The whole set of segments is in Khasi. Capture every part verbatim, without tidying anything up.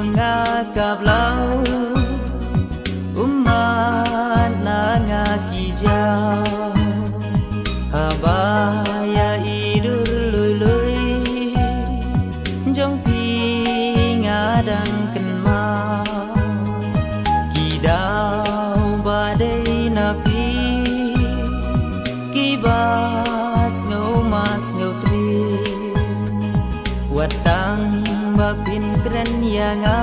Nga ka blau, ummat na nga ki jaw. Haba ïa i dur lui lui jong phi nga dang kynmaw. Ki daw ba dei na phi, kiba sngew ma sngew trei. Wat tang ba phin kren ïa nga,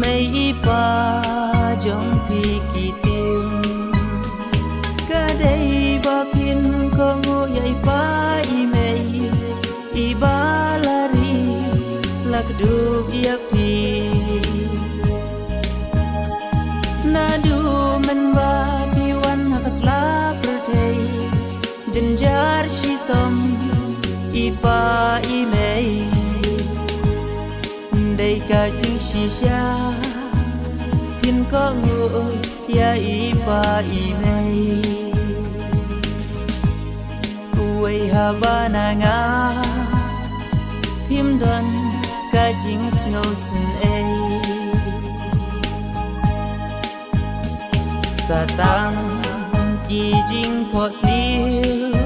mei i pa jong phi ki tieng. Ka dei ba phin kohnguh ïa i pa i mei, iba la ri la kdup ïa phi. Naduh mynba phi wan ha ka sla pyrthei, jynjar shitom i pa i mei. Dei ka jingshisha phin kohnguh ïa i pa i mei. Uwei haba na nga phim don ka jingsngewsynei. Sa tang ki jingphohsniew,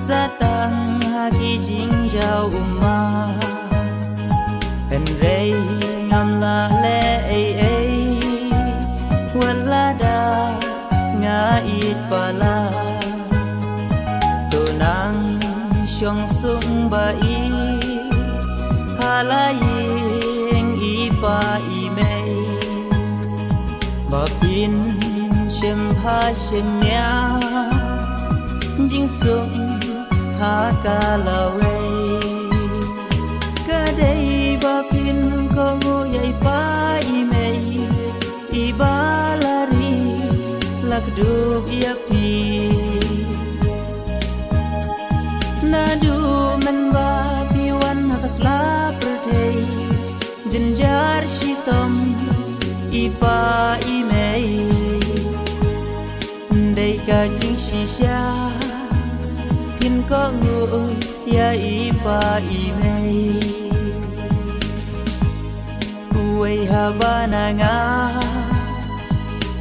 sa tang ha ki jingjaw ummat. Hynrei ngam lah leh ei ei, wat lada nga ïeit palat. To nang shong suk ba i ha la ïing i pa i mei, ba phin shem bha shem miat jingsuk ha ka lawei. Ka dei ba phin kohnguh ïa i pa i mei, iba la ri la kdup ïa phi. Naduh mynba phi wan ha ka sla pyrthei, jynjar shitom i pa i mei. Dei ka jingshisha phin kohnguh ïa i pa i mei. Uwei haba na nga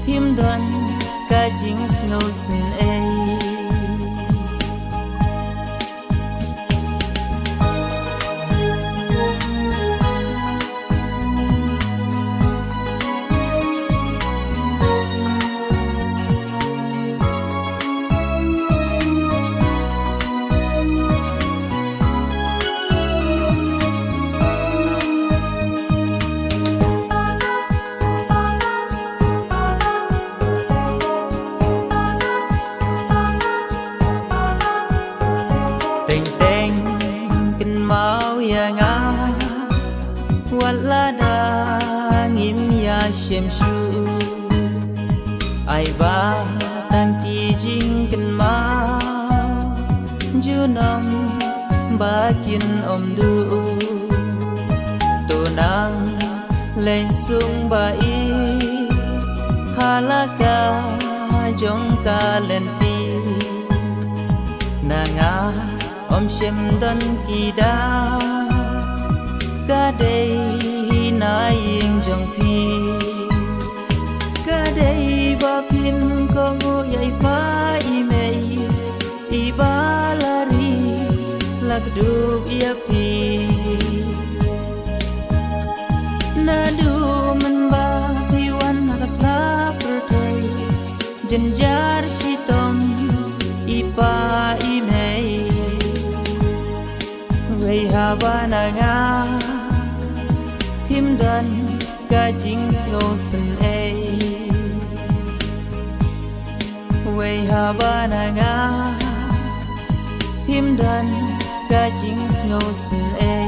phim don ka jingsngewsynei. Teng teng kynmaw ïa nga, wat lada ngim ïashem shuh. Ai ba tang ki jingkynmaw junom ba kin ym duh. To nang leit suk ba i ha la ka jong ka lynti. Na nga ym shym don ki daw, ka dei na ïing jong phi. Ka dei ba phin kohnguh ïa i pa i mei, iba la ri la kdup ïa phi. Naduh mynba phi wan ha ka sla pyrthei, jynjar shitom i pa i mei. Wei haba na nga phim don ka jingsngewsynei. Wei haba na nga phim don ka jingsngewsynei.